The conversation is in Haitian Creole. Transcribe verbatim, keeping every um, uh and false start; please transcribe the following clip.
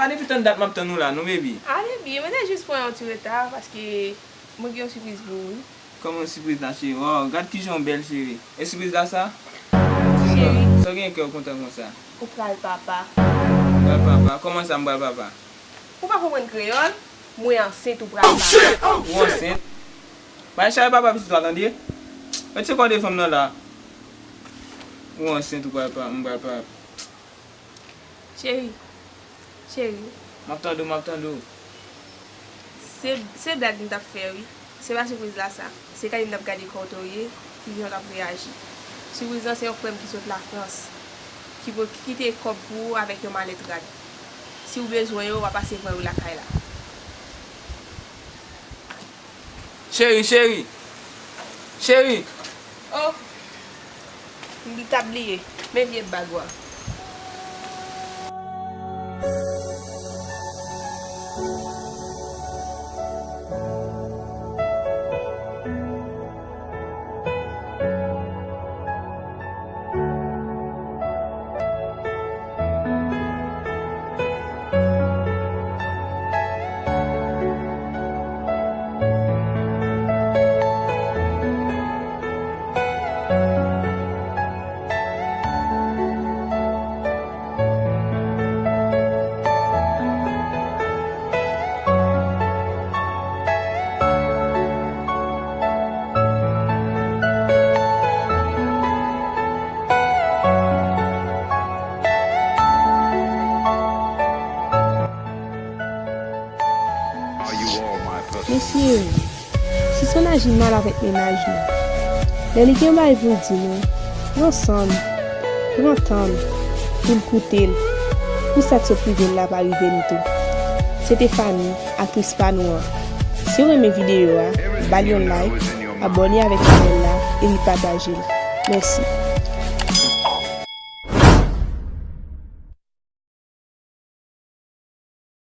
A, depi tann dat m ap tann ou la, non, baby? Ale byen, mwen te jis pran yon ti reta, paske mwen gen yon sipriz pou ou, wi. Kòman sipriz la, cheri? Waw, gad kijan w bèl, cheri. E sipriz la sa? Di m non, cheri, sa w gen kè w kontan konsa? Ou pral papa. Ou pral papa? Kòman sa m pral papa? Ou pa konprann kreyòl? Mwen ansent, ou pral papa. Ou ansent? Maisha, e papa pitit la, tande. Retire kò de fanm nan la. Ou ansent, ou pral papa, m pral papa. Cheri, cheri. M ap tande w, m ap tande w. Se, se blag m t ap fè, wi. Se pa sipriz la sa. Se gade m t ap gade kòman w ye, ki jan w t ap reyaji. Sipriz lan se yon frè m ki sot Lafrans, ki po-, ki kite kòb pou ou avèk yon malèt rad. Si w bezwen yo, w a pase pran yo lakay la. Cheri, cheri. Cheri. Oh. M t ap bliye. Men vye bag ou a. Mesye, Sison aji mal avèk mennaj li. Lè li gen yon bagay pou l di nou, pran san n, pran tan n pou n koute l, pou sa k sot rive l la pa rive n tou. Se te Fanny, aktris pa nou an. Si w renmen videyo a, ba l yon like, abòne avèk chanèl la, epi pataje l. Mèsi.